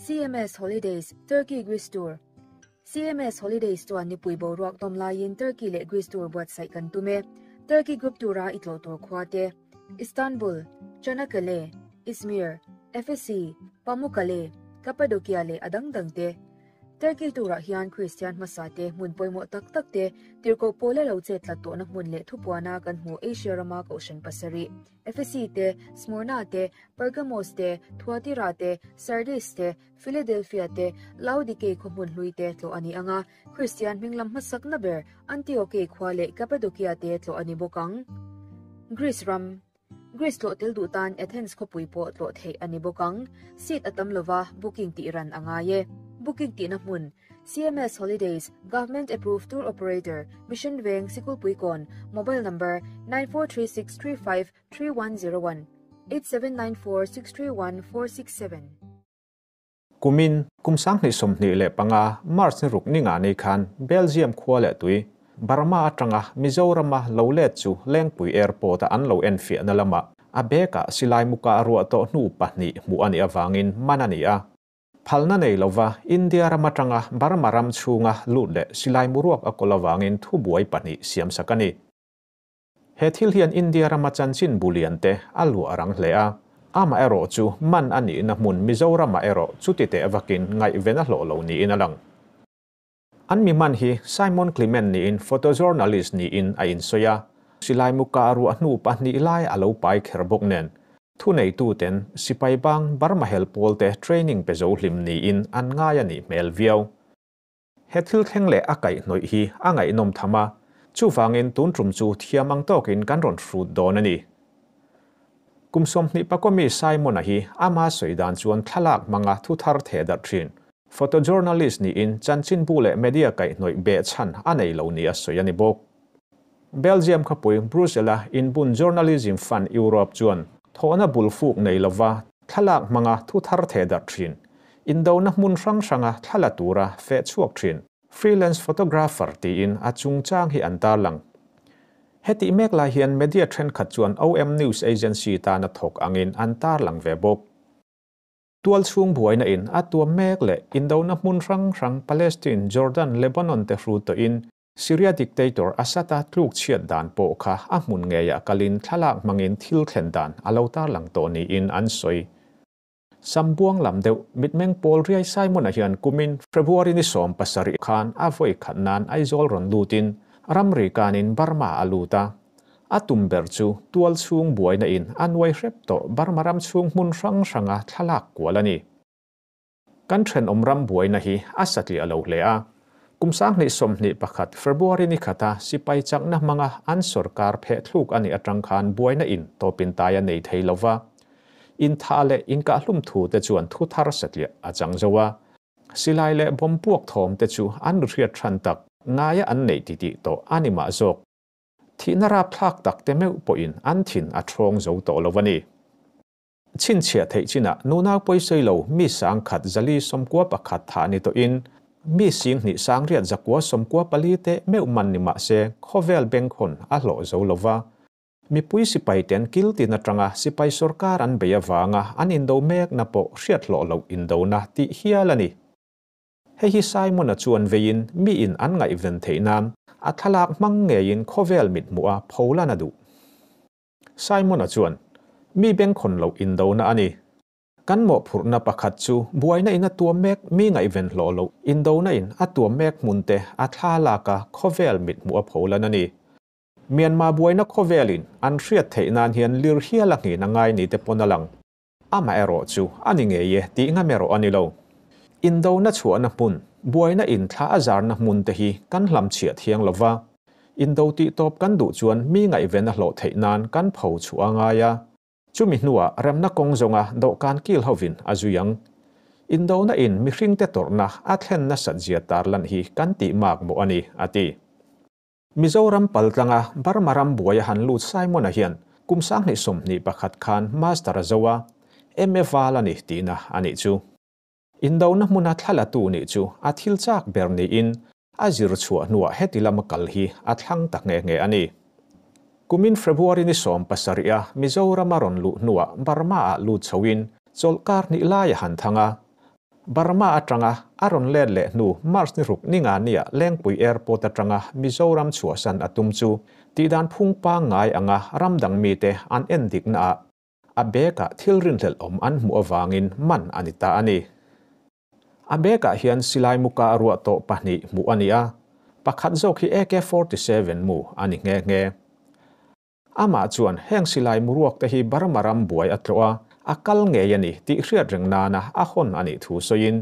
CMS Holidays, Turkey Greece Tour CMS Holidays chuan nipui boruak tawm laiin Turkey leh Greece tour buatsaih kan tum e. Turkey Group Tour-a i tlawh tur khua te, Istanbul, Çanakkale, Izmir, Efesi, Pamukkale, Cappadocia leh a dang dang te. Turkey turah hian Kristian hmasa te hmun pawimawh tak tak te tirhkoh pawl a lo chet tlat tawhna hmun leh thupuana kan hmuh Asia rama kohhran pasarih, Efesi te, Smyrna te, Pergamos te, Thuatira te, Sardis te, Philadelphia te, Laodikei khaw hmun hlui te tlawh a ni ang a, Kristian hming lam hmasakna ber Antiokei khua leh Cappadocia te tlawh a ni bawk ang. Greece ram. Greece tlawh tel duh tan Athens khawpui pawh tlawh theih a ni bawk ang. Seat a tam lova, booking tih ran a ngai e. Booking tihna hmun, CMS Holidays, Government Approved Tour Operator, Mission Veng, Sikulpuikawn, Mobile Number, 9436353101, 8794631467. Kumin, kum 2025 March ni ruk ni nga ni khan Belgium khua leh tui, Burma atanga Mizorama lo let chu Lengpui Airport-a an lo enfiahna lamah a bag-ah silai muka ruah tawh hnu pahnih hmuh a nih avangin man a ni a. Phalna nei lova India ram atanga Burma ram chhunga lut leh silai muruak a kawl avangin thubuai pahnih siamsak a ni. He thil hian India rama chanchin bulian te a luah rang hle a, amaherawh chu man a nihna hmun Mizoramah erawh chuti teh vakin ngaihven a hlawh lo niin a lang. An mi man hi Simon Clement niin photojournalist niin a insawi a, silai muka ruah hnu pahnih lai a lo pai kher bawk nen, thuneituten sipai bang Burma hel pawlte training pe zo hlim niin an ngai a nih hmel viau. He thil thleng leh a kaihhnawih hi a ngaihnawm tham a, chuvangin tun tum chu thiam ang tawkin kan rawn hrut dawn a ni. Kum 20 pakawmi Simon-a hi ama sawi dan chuan thlalak hmanga thu thar theh darh thin. Photojournalist niin chanchinbu leh media kaihhnawih behchhan a nei lo nia sawi a ni bawk. Belgium khawpui Brussels-a inbun Journalism Fund Europe chuan thawhna bul fuk nei lova thlalak hmanga thu thar theh darh thin, indona hmun hrang hranga thla la tura feh chhuak thin freelance photographer tiin a chungchang hi an tarlang. Hetih mek lai hian media thenkhat chuan OM News Agency tana thawk angin an tarlang ve bawk. Tual chhung buaina in a tuam mek leh indona hmun hrang hrang Palestine, Jordan, Lebanon te hru tawhin Syria dictator Assad-a tluk chhiat dan pawh kha a hmun ngeiah kalin thlalak hmangin thil thlen dan a lo tarlang tawh niin an sawi. Sambuang lam deuh mitmeng pawl riai Simon-a hian kumin February ni 17 khan a vawi khat nan Aizawl rawn lutin ramri kanin Burma a lut a. A tum ber chu tual chhung buaina in a nuai hrep tawh Burma ram chhung hmun hrang hranga thlalak kual a ni. Kan thenawm ram buaina hi a satliah lo hle a. Kum 2021 February ni khata sipai chakna hmanga an sorkar pheh thluk a nih atang khan buaina in tawpin tai a nei thei lova. In tha leh in kah hlum thu te chuan thu thar satliah a chang zo a. Silai leh bom puak thawm te chu an riat than tak ngaia an nei ti ti tawh ani mah zawk. Thihna rap thlak tak te meuh pawhin an thin a thawng zo tawh lo a ni. Chin chhia theih chinah nunau pawisei lo mi sang khat zali sawmkua pakhat tha ni tawhin mi sing hnih sang riat zakua sawmkua pali te meuh man ni mah se khawvel bengkhawn a hlawh zo lova. Mi pui sipai ten kil tin atanga sipai sarkar an bei awanga an indo mek na pawh hriat hlawh lo indo na tih hial a ni. Hei hi Simon a chuan vein mi in an ngaih ven theih nan a thlalak hmang ngeiin khawvel mit hmuh a pholan a duh. Simon a chuan mi bengkhawn lo indo na a ni. Kan mawh phurhna pakhat chu buaina in a tuam mek mi ngaih ven hlawh lo indo na in a tuam mek hmun te a thla laka khawvel mit hmuh a pholan a ni. Myanmar buaina khawvelin an hriat theih nan hian lir hial a nghin a ngai ni te pawn a lang. Ama erawh chu ani ngei e tih ngam erawh a ni lo. Indo na chhuahna hmun buaina in thla a zarna hmun te hi kan hlam chhiah thiang lova. Indo tih tawp kan duh chuan mi ngaih ven a hlawh theih nan kan pho chu a ngai a. Chumi hnuah remna kawng zawnga dawhkan kil hovin a zui ang. Indo na in mihring te tawrhna a thlen na sat zia tarlan hi kan tih mak mawh a ni a ti. Mizoram paltlanga Burma ram buai a han lut Simon a hian kum 2021 khan master a zo a MA val a ni tihna a nih chu. Indo na hmuna thla tu ni chu a thil chak ber niin a zir chhuah hnuah heti lama kal hi a thlang tak nge nge a ni. Kumin February ni 17 a Mizoram a rawn luh hnuah Burma ah lut chhoin chawlhkar hnih lai a han thang a. Burma atanga a rawn let leh hnu March ni ruk ninga nia Lengpui Airport atanga Mizoram chhuahsan a tum chu tihdan phung pangngai anga ram dang mite an en dikna ah a bag ah thil rinhlelh awm an hmuh avangin man a ni ta a ni. A bag ah hian silai muka a ruah tawh pahnih hmuh a ni a, pakhat zawk hi AK-47 mu a ni nghe nghe. Amah chuan heng silai muruak te hi Burma ram buai a tlawh a, a kal ngei a ni tih hriat reng nana a hawn a nih thu sawiin,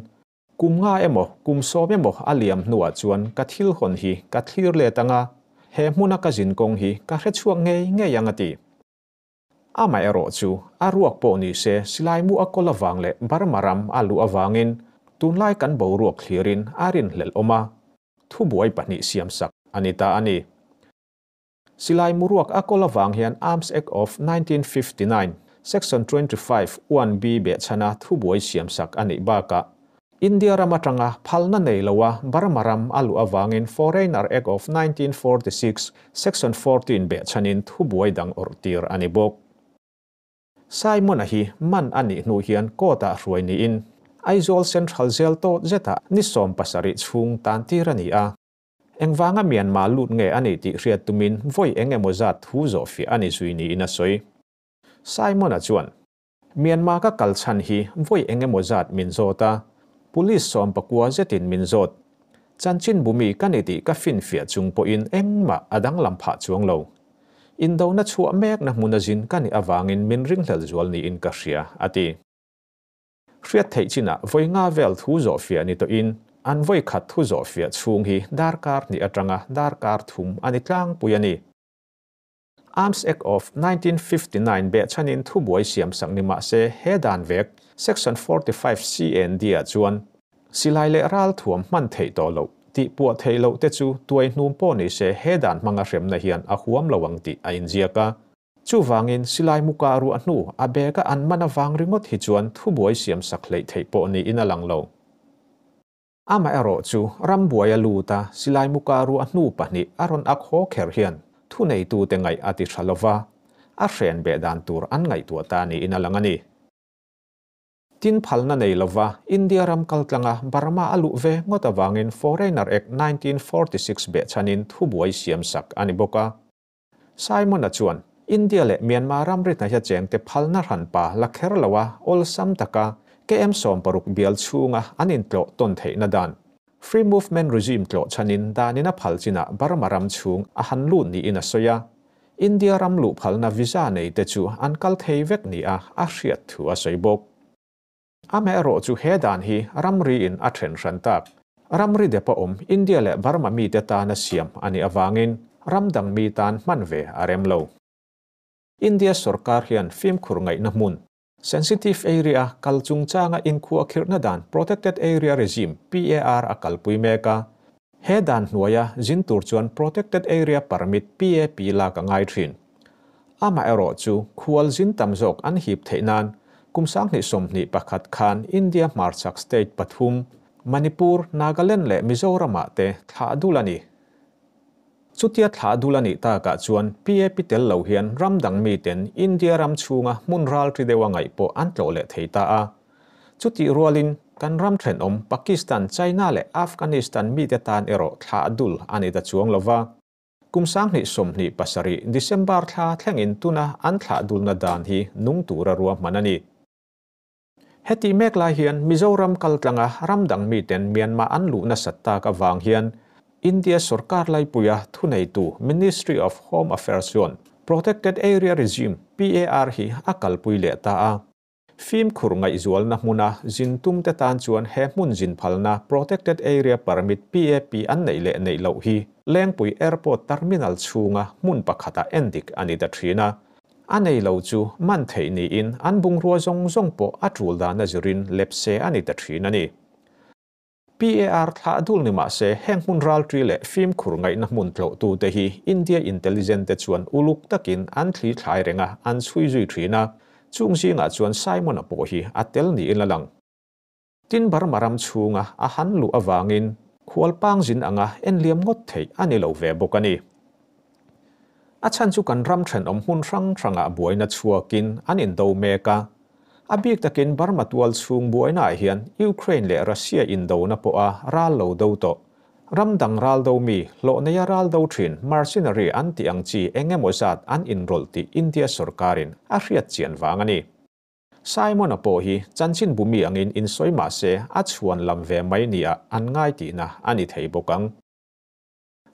Kum nga emaw, kum sawm emaw a liam hnuah chuan ka thil hawn hi ka thlir let ang a, he hmuna ka zin kawng hi ka hre chhuak ngei ngei ang a ti. Amaherawh chu a ruak pawh ni se silai mu a kawl avang leh Burma ram a luh avangin tunlai kan boruak thlirin a rinhlelh awm a, thubuai pahnih siamsak a ni ta a ni. Silai muruak a kawl avang hian Arms Act of 1959, Section 25, 1B behchhana thubuai siamsak a nih bakah, India ram atanga phalna nei loa Burma ram a luh avangin Foreigner Act of 1946, Section 14 behchhanin thubuai dang awrh tir a ni bawk. Simon-a hi man a nih hnu hian court-ah hruai niin Aizawl Central Jail tawt zetah ni 70 chhung tan tir a ni a. Engvanga Myanmar lut nge a nih tih hriat tumin vawi eng emaw zat thu zawhfiah a ni zui niin a sawi. Simon-a chuan, Myanmar ka kal chhan hi vawi eng emaw zat min zawt a, police 19 zetin min zawt. Chanchin bumi ka ni tih ka finfiah chung pawhin engmah a danglam phah chuang lo. Indona chhuah mekna hmuna zin ka nih avangin min ringhlel zual niin ka hria, a ti. Hriat theih chinah vawi nga vel thu zawhfiah ni tawhin an vawi khat thu zawhfiah chhung hi darkar hnih atanga darkar thum a ni tlangpui a ni. Arms Act of 1959 behchhanin thubuai siamsak ni mah se he dan vek Section 45 CND ah chuan silai leh ral thuam hman theih tawh loh tih puah theih loh te chu tuai hnum pawh ni se he dan hmanga hremna hian a huam lo ang tih a inziak a. Chuvangin silai muka ruah hnu a bag a an man avang ringawt hi chuan thubuai siam sak hleih theih pawh niin a lang lo. Amaherawh chu rambuai a lut a, silai muka ruah hnu pahnih a rawn ak haw kher hian thuneitute ngaih a ti tha lova, a hren beh dan tur an ngaihtuah ta niin a lang a ni. Tin phalna nei lova India ram kaltlanga Burma a luh ve ngawt avangin Foreigner Act 1946 behchhanin thubuai siam sak a ni bawk a. Simon-a chuan, India leh Myanmar ramri hnaih a chengte phalna hranpa la kher lo a, awlsam taka KM 60 bial chhunga an intlawh tawn theihna dan, Free Movement Regime tlawh chhanin danin a phal chinah Burma ram chhung a han lut niin a sawi a, India ram luh phalna visa neite chu an kal thei vek nia a hriat thu a sawi bawk. Amaherawh chu he dan hi ramri in a then hran tak. Ramri depa awm India leh Burma mite tana siam a nih avangin ram dang mi tan hman ve a rem lo. India sorkar hian fimkhur ngaihna hmun, sensitive area, kal chungchanga inkhua khirhna dan Protected Area Regime, PAR, a kalpui mek a. He dan hnuaia zin tur chuan Protected Area Permit, PAP, lak a ngai thin. Amaherawh chu khual zin tam zawk an hip theih nan kum 2021 khan India hmarchhak state pathum, Manipur, Nagaland leh Mizoram-ah te thlah dul a ni. Chutia thlah dul a nih takah chuan PAP tel lo hian ram dang miten India ram chhunga hmun ral ri deuha ngaih pawh an tlawh leh thei ta a. Chutih rualin kan ram thenawm Pakistan, China leh Afghanistan mite tan erawh thlah dul a ni ta chuang lova. Kum 2027 December thla thlengin tuna an thlah dulna dan hi nung tura ruahman a ni. Heti mek lai hian Mizoram kaltlanga ram dang miten Myanmar an luhna sat tak awang hian India sorkar laipuia thuneitu Ministry of Home Affairs chuan Protected Area Regime PAR hi a kalpui leh ta a. Fimkhur ngaihzualna hmuna zin tum te tan chuan he hmun zin phalna Protected Area Permit PAP an neih leh neih loh hi Lengpui Airport Terminal chhunga hmun pakhata endik a ni ta thin a. A nei lo chu man theih niin an bungrua zawng zawng pawh a tul dan a zirin lepse a ni ta thin a ni. PAR thlah dul ni mah se heng hmun ral tri leh fimkhur ngaihna hmun tlawh tu te hi India intelligence te chuan uluk takin an thli thlai renga an chhui zui thin a, chung zingah chuan Simon-a pawh hi a tel niin a lang. Tin Burma ram chhunga a han luh awangin khual pang zin anga en liam ngawt theih a ni lo ve bawk a ni. A chhan chu kan ram thenawm hmun hrang hrangah buaina chhuakin an indo mek a. A bik takin Burma tual chhung buainaah hian Ukraine leh Russia indona pawha ral lo do tawh. Ram dang ral do mi, hlawh neia ral do thin mercenary an tih ang chi eng emaw zat an inrawlh tih India sorkarin a hriat chian vang a ni. Simon-a pawh hi chanchin bu mi angin insawi mah se a chhuan lam ve mai nia an ngai tihna a ni thei bawk ang.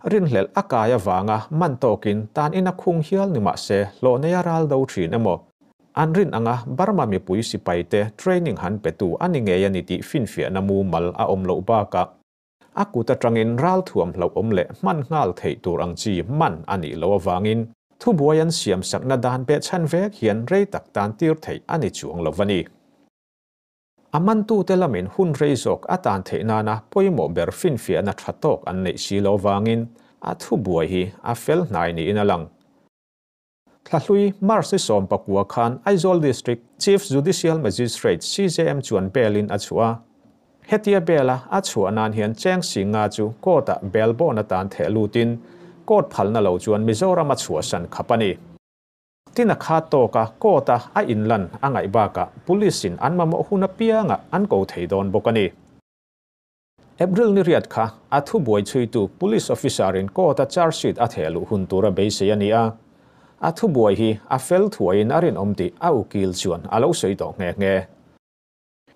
Rinhlelh a kai avanga man tawkin tan in a khung hial ni mah se hlawh neia ral do thin emaw an rin anga Burma mipui sipaite training han petu a ni ngei a ni tih finfiahna mumal a awm loh bakah a kut atangin ral thuam hlauhawm leh hman nghal theih tur ang chi man a nih loh avangin thubuai an siam sakna dan behchhan vek hian rei tak tan tir theih a ni chuang lo a ni. A mantute lamin hun rei zawk a tan theih nana pawimawh ber finfiahna tha tawk an neih si lo vangin a thubuai hi a fel hnai niin a lang. Thlahlui March ni 19 khan Aizawl District Chief Judicial Magistrate, CJM, chuan bail-in a chhuah a. Hetia bail-a a chhuah nan hian Cheng Singa chu court-ah bail bond atan theh lutin court phalna lo chuan Mizoram a chhuahsan khap a ni. Tin a kha tawka court-a a inlan a ngaih bakah Police-in an mamawh hun apiangah an ko thei dawn bawk a ni. April ni riat kha a thubuai chhuitu Police Officer-in court-a charge sheet a theh luh hun tura beisei a ni a. A thubuai hi a fel thuaiin a rinawm tih a ukil chuan a lo sawi tawh nghe nghe.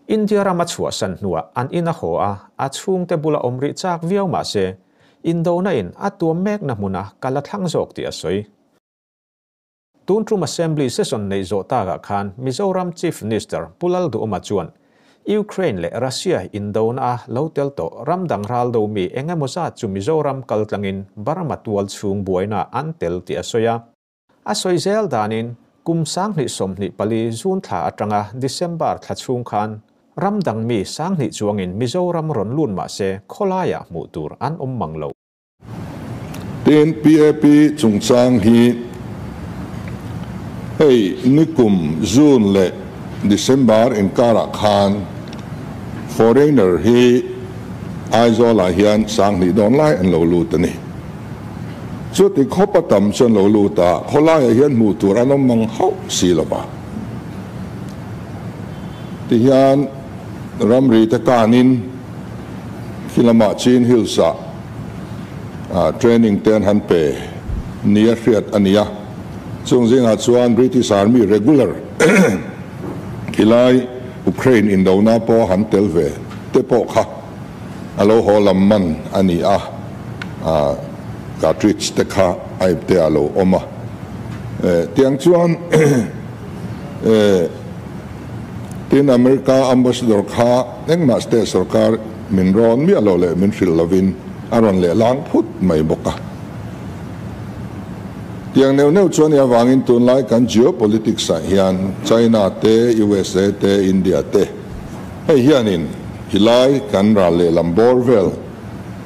India rama chhuahsan hnuah an in a haw a, a chhungte bula awm rih chak viau mah se, indona in a tuam mekna hmuna kal a thlang zawk tih a sawi. Tun tum Assembly session neih zawh takah khan Mizoram Chief Minister Pu Lalduhoma chuan Ukraine leh Russia indona a lo tel tawh ram dang ral do mi eng emaw zat chu Mizoram kal tlangin Burma tual chhung buaina an tel tih a sawi a. A sawi zel danin kum 2024 June thla atanga December thla chhung khan ram dang mi 2000 chuangin Mizoram rawn lut mah se khawlaiah hmuh tur an awm mang lo. Tin, PAP chungchang hi hei nikum June leh December inkarah khan foreigner hi Aizawlah hian 2000 dawn lai an lo lut a ni. Chuti khawp a tam chu an lo lut a, khawlaiah hian hmuh tur an awm mang hauh si lo va. Tihian ramri te kanin khi lamah Chin Hills-ah training te an han pe nia hriat a ni a, chung zingah chuan British Army regular khilai Ukraine indona pawh han tel ve te pawh kha a lo haw lam man a ni a, cartridge te kha a ipte ah a lo awm a, tiang chuan tin America Ambassador kha engmah state sorkar min rawn miah lo leh min hrilh lovin a rawn leh lang phut mai bawk a. Tiang neuh neuh chuan i avangin tunlai kan geopolitics ah hian China te, USA te, India te hei hianin hilai kan ral leh lam bawr vel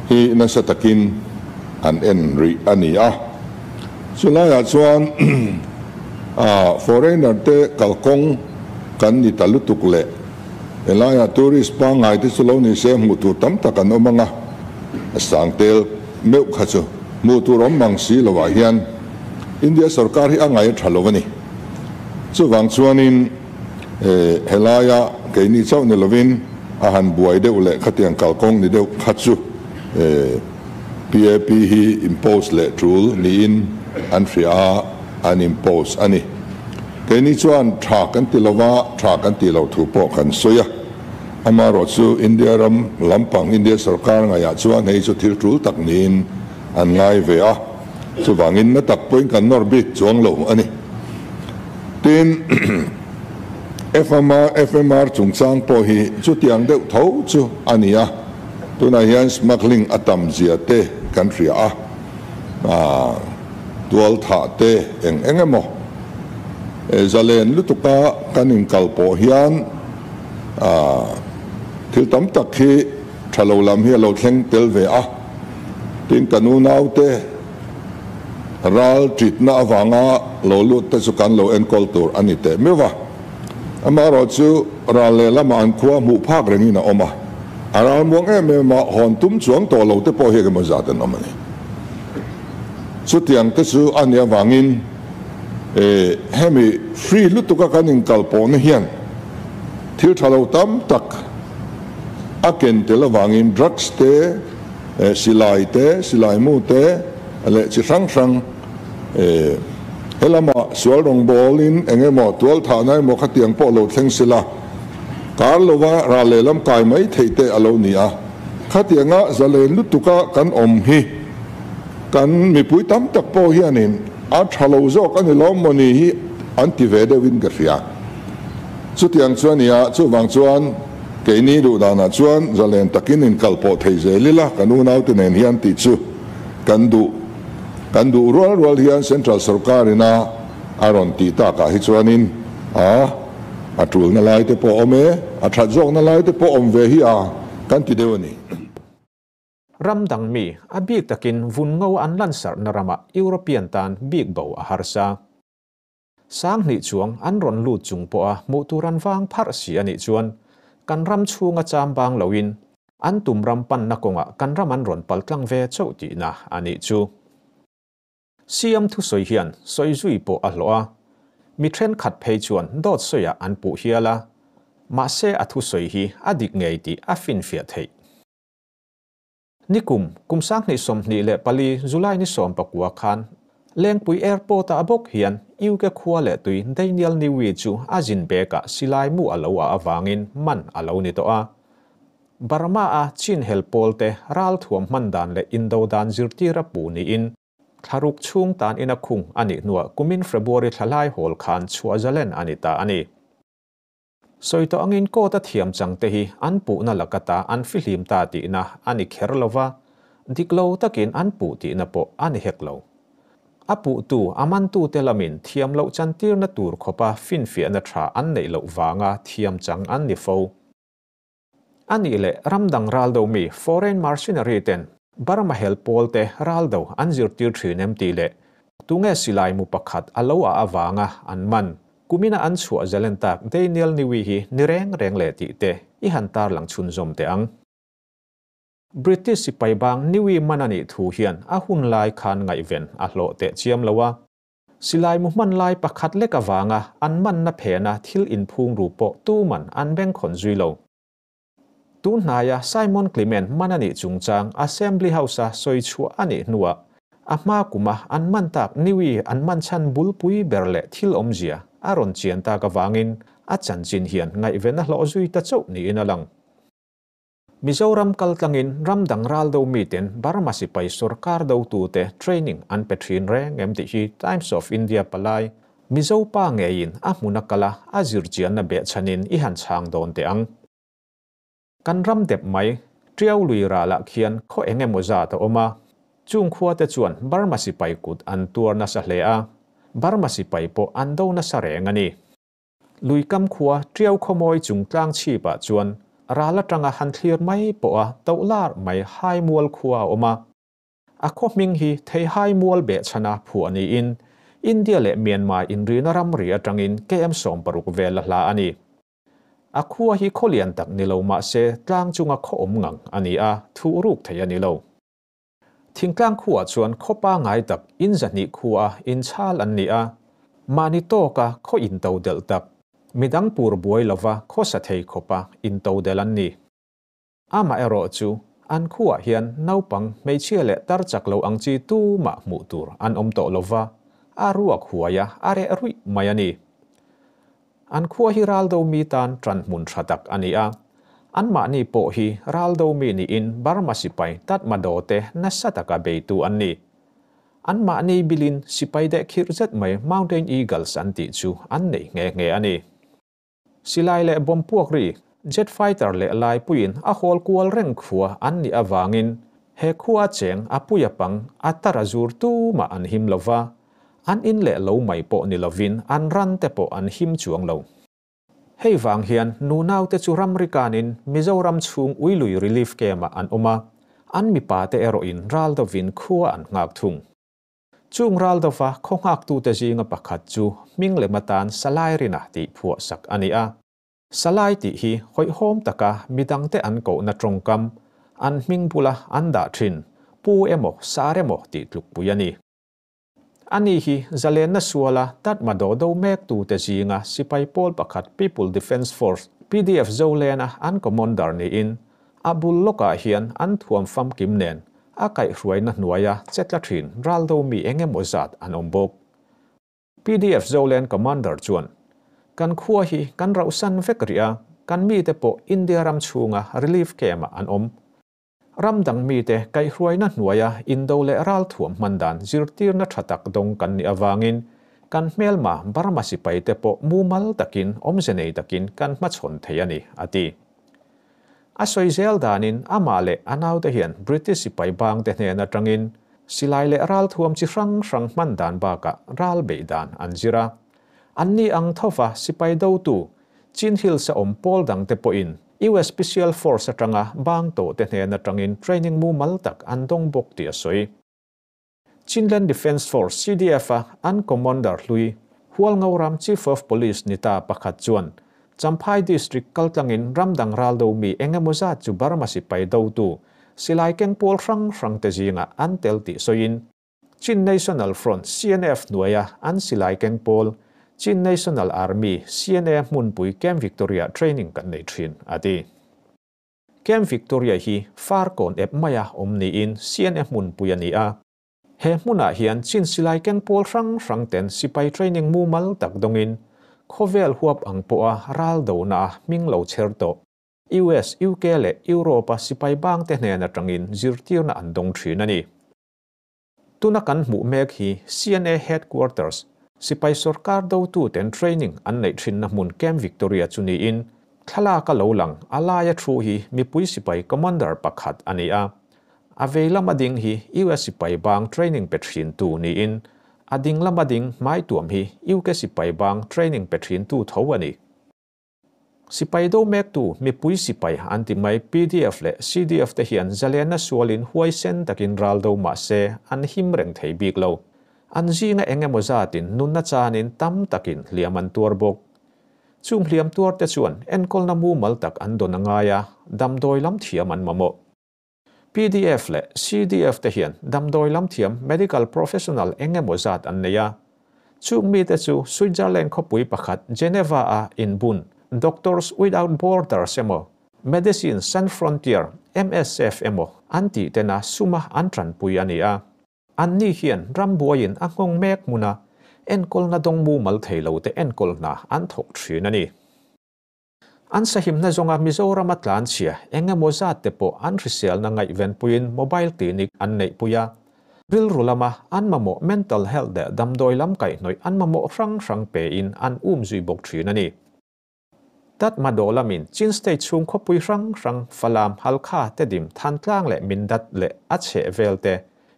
hi nasa takin an en rih a ni a. Chulaiah chuan foreigner te kalkawng kan ni ta lutuk leh Helaiah tourist pangngai te chu lo ni se hmuh tur tam tak an awm ang a, a sang tel meuh kha chu hmuh tur awm mang si lovah hian India sorkar hi a ngaih a tha lo a ni. Chuvang chuanin helaia keini chauh ni lovin a han buai deuh leh khatiang kalkawng ni deuh kha chu PAP hi impose leh tul niin an hria a, an impose a ni. Keini chuan tha kan ti lo va, tha kan tih loh thu pawh kan sawi a. Amaherawhchu India ram lampang India sorkar ngaihah chuan hei chu thil tul tak niin an ngai ve a, chuvangin na tak pawhin kan nawr bik chuang lo a ni. Tin, FMR FMR chungchang pawh hi chutiang deuh tho chu a ni a, tunah hian smuggling a tam zia te kan hria a. Tual thah te eng eng emaw zalen lutuka kan inkal pawh hian thil tam tak hi tha lo lam hi a lo thleng tel ve a. Tin, kan unaute ral titna avanga lo lut te chu kan lo enkawl tur a ni teh meuh va. Amaherawhchu ral lehlamah an khua hmuh phak rengin a awm a, a ral muang em em a, hawn tum chuang tawh lo te pawh hi engemaw zat an awm a ni. Chutiang te chu a nih avangin hemi free lutuka kan inkal pawhna hian Thil tha lo tam tak a ken tel avangin drugs te, silai te, silai mu te leh chi hrang hrang helamah sual rawngbawlin eng emaw tualthahna emaw khatiang pawh lo thleng sela kar lova ral lehlam kai mai theih te a lo ni a. Khatianga zalen lutuka kan awm hi kan mipui tam tak pawh hianin a tha lo zawk a ni lawm maw ni hi an ti ve deuhin ka hria. Chutiang chu a ni a, chuvang chuan keini duh danah chuan zalen takin inkal pawh thei zel ila kan unaute nen hian tih chu kan duh. Kan duh rual rual hian Central sorkarina a rawn tih takah hi chuanin a a tulna lai te pawh a awm e, a that zawkna lai te pawh awm ve hi a kan ti deuh a ni. Ram dang mi, a bik takin vun ngo an lansarhna ramah European tan bik bo a harsa. 2000 chuang an rawn lut chung pawha hmuh tur an vang pharh si a nih chuan kan ram chhunga cham bang loin an tum ram panna kawngah kan ram an rawn paltlang ve chauh tihna a nih chu. CM thusawi hian sawi zui pawh a hlawh a, mi thenkhat phei chuan dawt sawiah an puh hial a, mahse a thusawi hi a dik ngei tih a finfiah theih. Nikum, kum 2024 July ni 19 khan Lengpui Airport-ah bawk hian UK khua leh tui Daniel Newey chu a zin bekah silai mu a lo ah avangin man a lo ni tawh a. Burma-a Chin hel pawlte ralthuam hman dan leh indo dan zirtir a pu niin thlaruk chhung tan ina khung a nih hnuah kumin February thlalai hawl khan chhuah zalen a ni ta a ni. Sawi tawh angin court a thiam chang te hi an puhna lakata an fihlim ta tihna a ni kher lova, dik lo takin an puh tihna pawh a ni hek lo. A puhtu, a mantute lamin thiam loh chantirna tur khawpa finfiahna tha an neih loh vanga thiam chang an ni fo. A nih leh ramdang raldo mi foreign mercenary ten Burma hel pawlte raldo an zirtir thin em tih leh tunge silai mu pakhat a lo ah avanga an man kumina an chhuah zalen tak Daniel Newey hi ni reng reng leh tih te i han tarlang chhunzawm teh ang. British sipai bang Newey man a nih thu hian a hun lai khan ngaihven a hlawh teh chiam lo a. Silai mu hman lai pakhat lek avanga an manna phena thil inphung ru pawh tuman an bengkhawn zui lo. Tun hnaia Simon Clement man a nih chungchang Assembly House-a sawi chhuah a nih hnuah a hma kuma an man tak Newey an man chhan bulpui ber leh thil awmzia a rawn chian tak avangin a chanchin hian ngaihven a hlawh zui ta chauh niin a lang. Mizoram kaltlangin ram dang ral do miten Burma sipai sorkar dotute training an pe thin reng em tih hi Times of India palai Mizo pa ngeiin a hmun a kal a, a zirchianna behchhanin i han chhang dawn teh ang. Kan ram dep mai, Tiau lui ralah khian khaw eng emaw zat a awm a, chung khuate chuan Burma sipai kut an tuar nasa hle a, Burma sipai pawh an do nasa reng a ni. Lui kam khua Tiau khawmawi chung tlang chhipah chuan ral atanga han thlir mai pawh a toh lar mai hai mual khua a awm a. A khaw hming hi Theihai mual behchhana phuah niin India leh Myanmar inrina ramri atangin KM 60 vel a hla a ni. A khua hi khaw lian tak ni lo mah se tlang chunga khaw awm ngang a ni a, thuh ruk thei a ni lo. Thingtlang khuaah chuan khaw pangai tak in 200 khua inchhal an ni a, mahni tawka khaw into delh tak, midang pur buai lova khaw sa thei khawpa into delh an ni. Amaherawh chu an khuaah hian naupang hmeichhia leh tar chak lo ang chi tumah hmuh tur an awm tawh lova, a ruak huai a, a reh ruih mai a ni. An khua hi raldo mi tan tan hmun tha tak a ni a, anmahni pawh hi raldo mi niin Burma sipai Tatmadaw te nasa taka beitu an ni. Anmahni bilin sipai deh khirh zet mai Mountain Eagles an tih chu an nei nghe nghe a ni. Silai leh bomb puak ri, jet fighter leh laipuiin a hawl kual reng khua an nih avangin he khua cheng a puia pang a tar a zur tumah an him lova, an in leh lo mai pawh ni lovin an ran te pawh an him chuang lo. Hei vang hian nunaute chu ramri kanin Mizoram chhung Uilui Relief Camp-ah an awm a, an mipate erawhin raldovin khua an nghak thung. Chung raldova khaw nghaktute zinga pakhat chu hming lem atan Salai Rina tih phuah sak a ni a. Salai tih hi hawihhawm taka midangte an kohna tawngkam, an hming bula an dah thin, pu emaw sar emaw tih tlukpui a ni. Ani hi zalenna suala Tatmadaw do mektute zinga sipai pawl pakhat People Defence Force, Pdf Zolena an commander niin a bul lawkah hian an thuam famkim nen a kaihhruaina hnuaia chetla thin raldo mi engemaw zat an awm bawk. Pdf Zolen commander chuan, Kan khua hi kan rauhsan vek rih a, kan mite pawh India ram chhunga relief camp-ah an awm. Ram dang mite kaihhruaina hnuaia indo leh ralthuam hman dan zirtirna tha tak dawng kan nih avangin kan hmelma Burma sipaite pawh mumal takin awmze nei takin kan hmachhawn thei a ni, a ti. A sawi zel danin amah leh a naute hian British sipai bangte hnen atangin silai leh ralthuam chi hrang hrang hman dan bakah ral beih dan an zir a. Anni ang thova sipai dotu Chin Hills a awm pawl dangte pawhin US Special Force atanga bang tawhte hnen atangin training mumal tak an dawng bawk tih a sawi. Chinland Defence Force, CDF, a an Commander hlui, Hualngoram Chief of Police ni ta pakhat chuan Champhai District kaltlangin ramdang raldo mi engemaw zat chu Burma sipai dotu silai keng pawl hrang hrang te zingah an tel tih sawiin Chin National Front, CNF, hnuaia an silai keng pawl Chin National Army, CNA, hmunpui Camp Victoria training kan nei thin, a ti. Camp Victoria hi Farkawn ep maia awm niin CNA hmunpui a ni a. He hmunah hian Chin silai keng pawl hrang hrang ten sipai training mumal tak dawngin khawvel huap ang pawha ral dona a hming lo chher tawh. US, UK leh Europe-a sipai bangte hnen atangin zirtirna an dawng thin a ni. Tuna kan hmuh mek hi CNA Headquarters, sipai sorkar dotuten training an neih thinna hmun Camp Victoria chu niin, thlalak a lo lang a laia thu hi mipui sipai commander pakhat a ni a. A vei lama ding hi US sipai bang training pe thintu niin, a ding lama ding hmai tuam hi UK sipai bang training pe thintu tho a ni. Sipai do mektu mipui sipai an ti mai pdf leh CDF te hian zalena sualin huaisen takin ral do mah se an him reng thei bik lo. An zinga eng emaw zatin nunna chanin tam takin hliam an tuar bawk. Chung hliam tuar te chuan enkawlna mumal tak an dawn a ngai a, damdawi lam thiam an mamawh. Pdf leh CDF te hian damdawi lam thiam medical professional eng emaw zat an nei a. Chung mite chu Switzerland khawpui pakhat Geneva a inbun Doctors Without Borders emaw Medecines Sans Frontier, MSF, emaw an tih tena suma an tanpui a ni a. Anni hian rambuaiin a nghawng mek hmuna enkawlna dawng mumal thei lo te enkawl hna an thawk thin a ni. An sahimna zawnga Mizorama tlanchhia eng emaw zat te pawh an hriselna ngaihvenpuiin mobile clinic an neihpui a. Rilru lama an mamawh mental health leh damdawi lam kaihhnawih an mamawh hrang hrang pein an um zui bawk thin a ni. Tatmadaw lamin Chin State chhung khawpui hrang hrang Falam, Halkha, Tedim, Thantlang leh Mindat leh a chheh vel te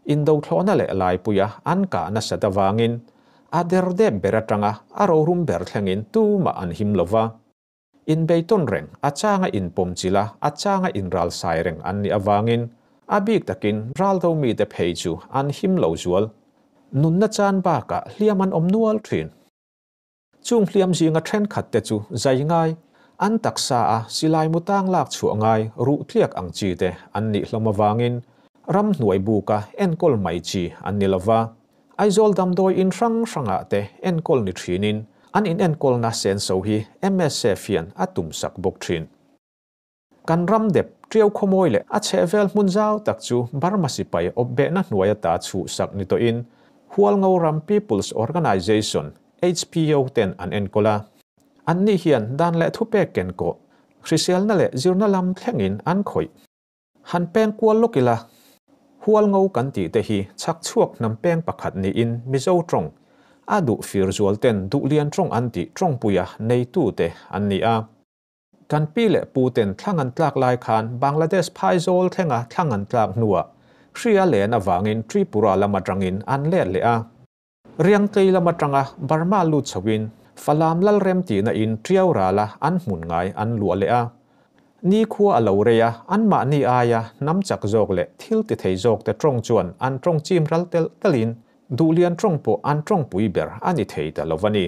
indothlawhna leh laipuia an kah nasat avangin a derdep ber atanga a rorum ber thlengin tumah an him lova. Inbeitawn reng, a changa inpawm chilh a, a changa inralsai reng an nih avangin a bik takin raldo mite phei chu an him lo zual. Nunna chan bakah hliam an awm nual thin. Chung hliam zinga thenkhat te chu zai ngai, an taksa a silai mutang lak chhuah ngai ruh tliak ang chi te an nih hlawm avangin ramhnuai buka enkawl mai chi an ni lova. Aizawl damdawi in hrang hrangah te enkawl ni thinin an inenkawlna senso hi MSF hian a tumsak bawk thin. Kan ram dep Tiau khawmawi leh a chhehvel hmun zau tak chu Burma sipai awpbehna hnuai ata chhuhsak ni tawhin Hualngoram People's Organisation, HPO, ten an enkawl a. Anni hian dan leh thupek kenkawh, hriselna leh zirna lam thlengin an khawih. Han peng kual lawk ila, Hualngo kan tih te hi chhak chhuak hnam peng pakhat niin Mizo tawng a duh fir zual ten duhlian tawng an tih tawngpuia neitu te an ni a. Kan pi leh pu ten thlang an tlak lai khan Bangladesh phaizawl thlenga thlang an tlak hnuah hria len avangin Tripura lam atangin an let leh a. Riangtlei lam atanga Burma lut chhoin Falam Lalrem tihna in Tiau rala an hmun ngai an luah leh a. Ni khua a lo rei a, anmahni aia hnam chak zawk leh thil ti thei zawk te tawng chuan an tawng chim ral telh telhin duhlian tawng pawh an tawngpui ber a ni thei ta lo a ni.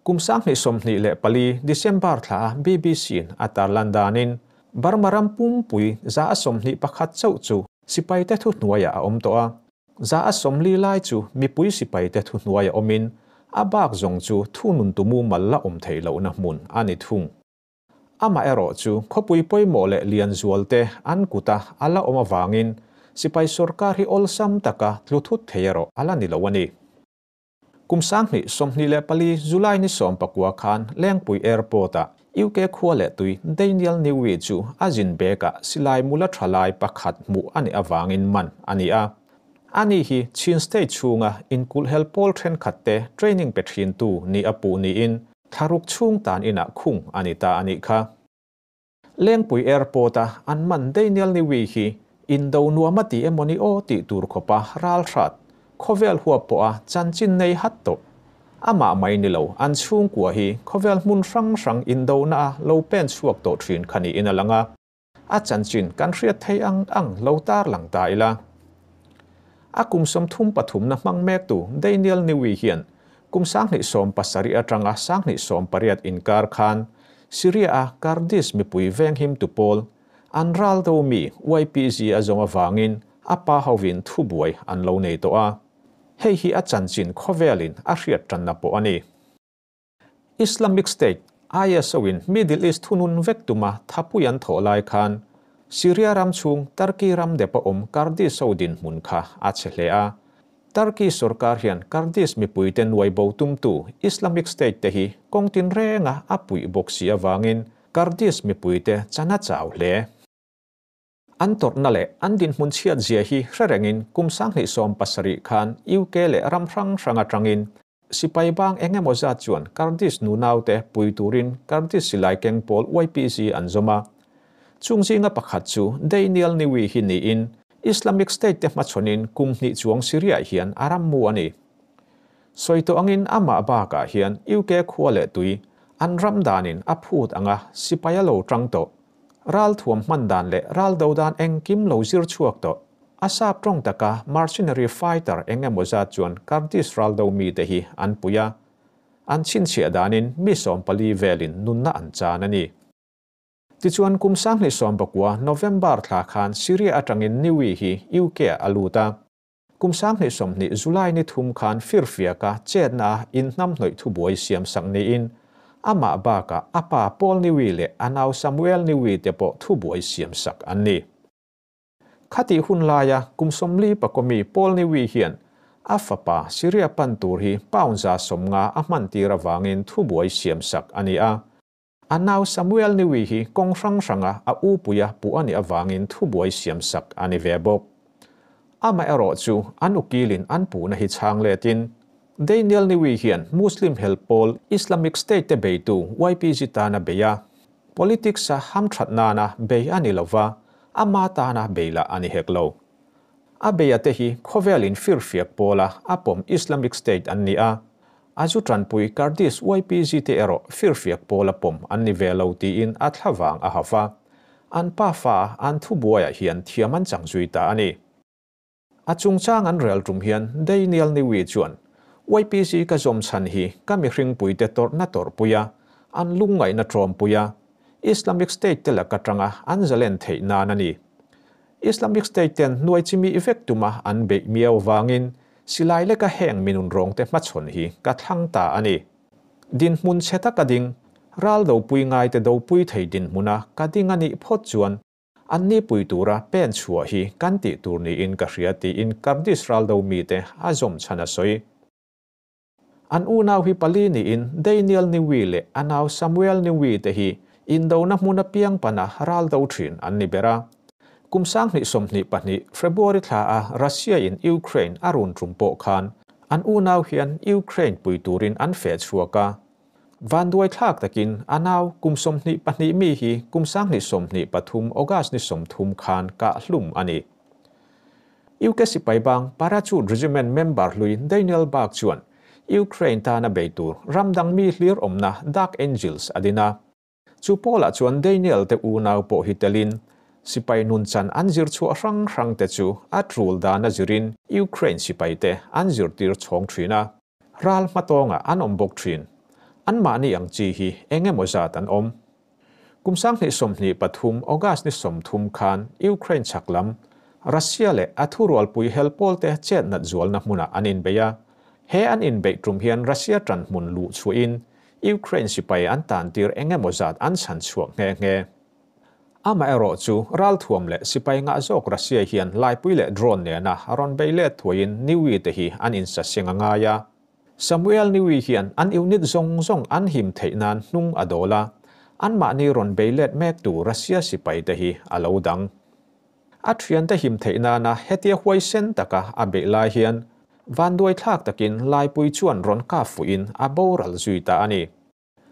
Kum 2024 December thla a BBC-in a tarlan danin Burma ram pumpui 21% chauh chu sipaite thuhnuaiah a awm tawh a. 40% lai chu mipui sipaite thuhnuaiah awmin a bak zawng chu thunun tumu mal la awm theih lohna hmun a ni thung. Amaherawhchu khawpui pawimawh leh lian zual te an kuta a la awm avangin sipai sorkar hi awlsam taka tlu thut thei erawh a la ni lo a ni. Kum 2024 July ni 19 khan Lengpui Airport-ah UK khua leh tui Daniel Newey chu a zin bekah silai mula thalai pakhat hmuh a nih avangin man a ni a. Ani hi Chin State chhunga inkulhhel pawl thenkhatte training pe thintu ni a puh niin thlaruk chhung tan inah khung a ni ta a nih kha. Lengpui Airport-a an man Daniel Newey hi indo nuam a ti emawni aw tih tur khawpa ral hrat, khawvel huap pawha chanchin nei hat tawh. Amah mai ni lo, an chhungkua hi khawvel hmun hrang hrang indona-a lo pen chhuak tawh thin kha niin a lang a. A chanchin kan hriat theih ang ang lo tarlang ta ila. A kum 33 na hmang mektu Daniel Newey hian kum 2017 atanga 2018 inkar khan Syria-a Kurdish mipui venghimtu pawl an ral do mi YPG a zawng avangin a pa hovin thubuai an lo nei tawh a. Hei hi a chanchin khawvelin a hriat tanna pawh a ni. Islamic State, ISO in Middle East thunun vek tuma thapui an thawh lai khan Syria ram chhung Turkey ram depa awm Kurdish ho dinhmun kha a che hle a. Turkey sorkar hian Kurdish mipuite nuai bo tumtu Islamic State te hi kawng tinrenga a puih bawk si avangin Kurdish mipuite chan a chau hle. An tawrhna leh an dinhmun chhiat zia hi hre rengin kum 2017 khan UK leh ram hrang hrang atangin sipai bang eng emaw zat chuan Kurdish nunaute pui turin Kurdish silai keng pawl YPG an zawm a. Chung zinga pakhat chu Daniel Newey hi niin Islamic State te hmachhawnin kum hnih chuang Syria hian a ram mu a ni. Sawi tawh angin amah bakah hian UK khua leh tui an ram danin a phut anga sipai a lo tang tawh. Ral thuam hman dan leh ral do dan engkim lo zir chhuak tawh. A sap tawng taka mercenary fighter eng emaw zat chuan Kurdish ral do mi te hi an pui a. An chhinchhiah danin mi 14 velin nunna an chan a ni. Tichuan kum 2019 November thla khan Syria atangin Newey hi UK a lut a. Kum 2020 July ni 3 khan firfiaka chetna in hnam hnawih thubuai siam sak niin amah baka apa Paul Newey leh anau Samuel Newey te pawh thubuai siam sak an ni. Khati hun laia kum 44 mi Paul Newey hian a fapa Syria pan tur hi pound 150 a hman tir awangin thubuai siam sak ani a. Anau Samuel Newey hi kawng hrang hranga a u puia pu ani awangin thubuai siam sak ani ve bawk. Ama erawh chu an ukilin an pu na hi chhang letin Daniel Newey hian Muslim help pawl Islamic State te beitu YPG tana beia politics a hamthat nana bei ani lova ama tana beila ani heklo. A beia te hi khawvelin firfiak pawla a pawm Islamic State an ni a. Azu tranpui Kurdish YPG te erawh firfiak pawla pawm an ni ve lo tiin a thlavang a hawa. An pa fa an thubuaiah hian thiam an chang zui ta a ni. A chungchang an rel tum hian Daniel Newey chuan YPG ka zawm chhan hi ka mihring puite tawrhna tawrhpuia an lungngaihna tawmpuia Islamic State te laka tanga an zalen theih nan a ni. Islamic State ten nuai chimi vek tuma an beih miau wangin silai leka heng minun rawng te hmachhawn hi ka thlang ta a ni. Din hmun chheta ka ding, ral do pui ngai te do pui thei din hmuna ka ding ani phawt chuan an ni pui tura pen chhuah hi kan tih tur niin ka hria tiin Kurdish ral do mi te a zawm chhan a sawi. An unau hi pali niin Daniel Newey leh anau Samuel Newey te hi indona hmuna piang pana ral do thin an ni ber a. Kum 2022 February thla a Russia in Ukraine a run tum pawh khan an unau hian Ukraine pui turin an fe chhuak a. Van duai thlak takin anau kum 22 mi hi kum 2023 August ni 30 khan ka hlum ani. UK sipai bang Parachute Regiment member hlui Daniel Bark chuan Ukraine tana beitur ramdang mi hlir awmna Dark Angels adina. Chu pawlah chuan Daniel te unau pawh hi telin sipai nun chan an zir chhuah hrang hrang te chu a tul dana zirin Ukraine sipai te an zirtir chhawng thin a. Ral hmatonga an awm bawk thin. An mahni ang chi hi eng emaw zat an awm. Kum 2023 August ni 30 khan Ukraine chaklam Russia leh a thurualpui hel pawl te chet nat zualna hmuna an inbei a. He an inbeih tum hian Russia tan hmun luh chhuahin Ukraine sipai an tantir engemaw zat an chhanchhuak nghe nghe. Amaherawhchu, ralthuam leh sipai ngah zawk Russia hian laipui leh drone nena rawn bei let thuaiin Niue te hi an insaseng a ngai a. Samuel Niue hian an unit zawng zawng an him theih nan hnung a dawl a, anmahni rawn bei let mektu Russia sipai te hi a lo dang. A thiante him theih nana hetia huaisen taka a beih lai hian vanduai thlak takin laipui chuan rawn kap fuhin a boral zui ta a ni.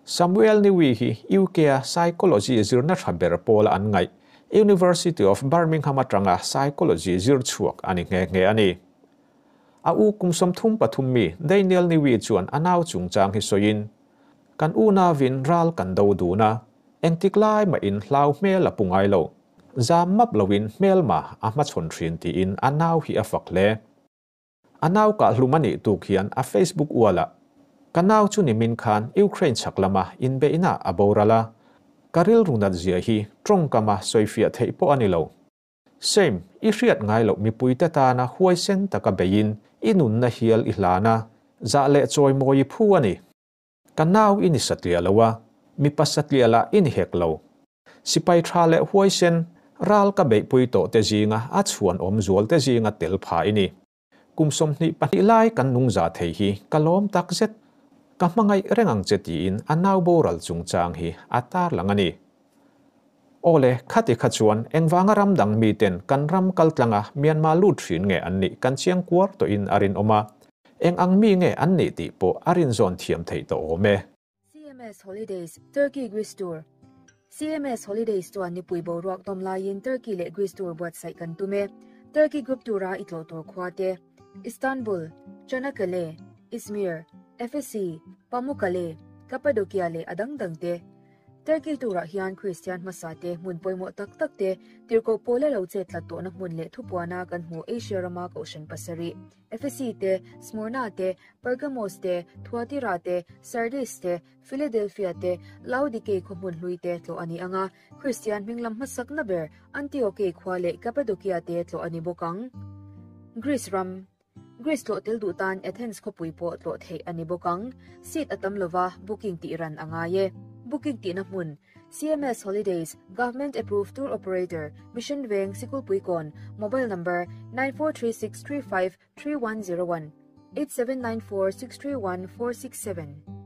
Samuel Newey hi UK-a Psychology zirna tha ber pawla an ngaih, University of Birmingham atanga Psychology zir chhuak a ni nghe nghe a ni. A u kum 33 mi Daniel Newey chuan a nau chungchang hi sawiin, Kan unauin ral kan do dun a, engtik lai mahin hlau hmel a pu ngai lo. Zam map loin hmelma a hmachhawn thin tiin a nau hi a fak hle. A nau kah hlum a nih tuk hian a Facebook ualah, Ka nau chu nimin khan Ukraine chhak lama inbeihna a boral a, ka rilru nat zia hi tawngkama sawifiah theih pawh a ni lo. Same, i hriat ngai loh mipuite tana huaisen taka beiin i nunna hial i hlan a, zah leh chawimawi i phu a ni. Ka nau i ni satliah lo a, mipa satliah lah i ni hek lo. Sipai tha leh huaisen, ral ka beihpui tawh te zinga a chhuan awm zual te zinga tel pha i ni. Kum 22 lai kan nung za thei hi ka lawm tak zet. Ka hmangaih reng ang che tiin a nau boral chungchang hi a tar lang a ni. Awle, khati kha chuan engvanga ram dang miten kan ram kal tlanga Myanmar lut thin nge an nih kan chiang kuar tawhin a rinawm a, eng ang mi nge an nih tih pawh a rinzawn thiam theih tawh awm e. CMS Holidays, Turkey Greece Tour CMS Holidays chuan nipui boruak dawm laiin Turkey leh Greece tour buatsaih kan tum e. Turkey Group Tour-a i tlawh tur khua te, Istanbul, Çanakkale, Izmir, Efesi, Pamukkale, Cappadocia leh a dang dang te. Turkey tour-ah hian Kristian hmasa te hmun pawimawh tak tak te, tirhkoh pawla lo chet tlat tawhna hmun leh thupuana kan hmuh Asia rama kohhran pasarih, Efesi te, Smyrna te, Pergamos te, Thuatira te, Sardis te, Philadelphia te, Laodikei khaw hmun hlui te tlawh a ni ang a, Kristian hming lam hmasakna ber Antiokei khua leh Cappadocia te tlawh a ni bawk ang. Greece ram. Greece tlawh tel duh tan Athens khawpui pawh tlawh theih a ni bawk ang. Seat a tam lova, booking tih ran a ngai e. Booking tihna hmun, CMS Holidays, Government Approved Tour Operator, Mission Veng, Sikulpuikawn, Mobile Number, 9436353101, 8794631467.